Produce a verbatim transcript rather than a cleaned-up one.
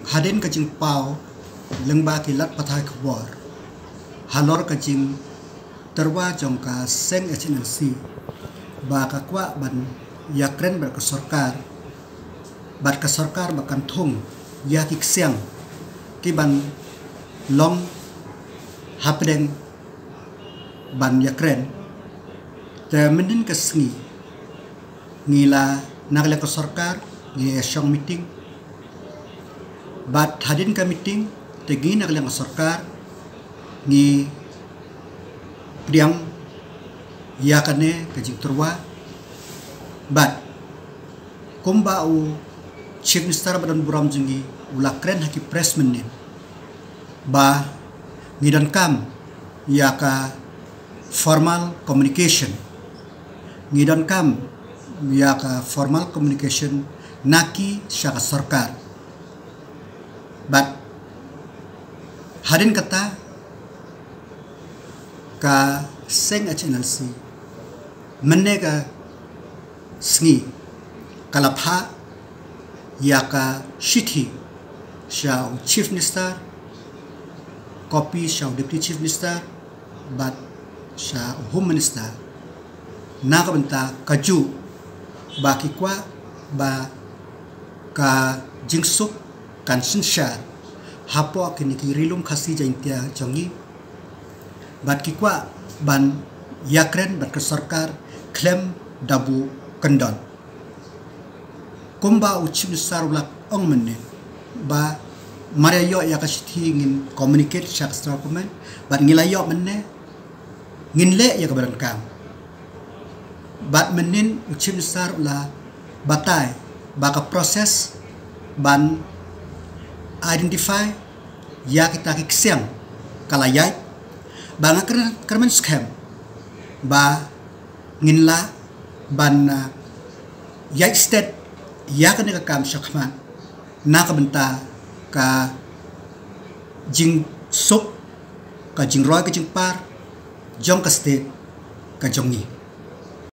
Hadien ka jingpaw lyngba ki lad pathai khubor halor ka jingtyrwa jong ka seng H N L C ba ka kwah ban ïakren bad ka sorkar, bad ka sorkar ba kan thung ïa ki ksiang ki ban long hapdeng ban ïakren. Te mynhynnin ka sngi ngi la, na ka liang ka sorkar ngi ïa shong meeting, bad hadien ka meeting te ngi na ka liang ka sorkar ngi pdiang ïa kane ka jingtyrwa. Bad kumba u Chief Minister ba don burom jong ngi u la kren ha ki press mynhynnin ba ngi donkam ïa ka formal communication, ngi donkam ïa ka formal communication na ki sha ka sorkar. Bad hadien kata ka seng H N L C mynne ka sngi ka la phah ïa ka shithi sha u Chief Minister, copy sha u Deputy Chief Minister, bad sha u Home Minister, na ka bynta ka juh ba ki kwah ba ka jingsuk kan synshar hapoh kine ki ri lum Khasi Jaiñtia jong ngi, bad ki kwah ban ïakren bad ka sorkar khlem da buh kyndon. Kumba u Chief Minister u la ong mynne ba mar ïa ïoh ïa ka shithi ngin communicate sha ka Central Government, bad ngi la ïoh mynne, ngin leh ïa kaba donkam. Bad mynhynnin u Chief Minister u la batai ba ka process ban identify ïa kita ki ksiang ka la ïaid, ba nga kyrmen skhem ba ngin lah ban ïaid stet ïa kane ka kam shakhmat na ka bynta ka jingsuk, ka jingroi ka jingpar jong ka state ka jong ngi.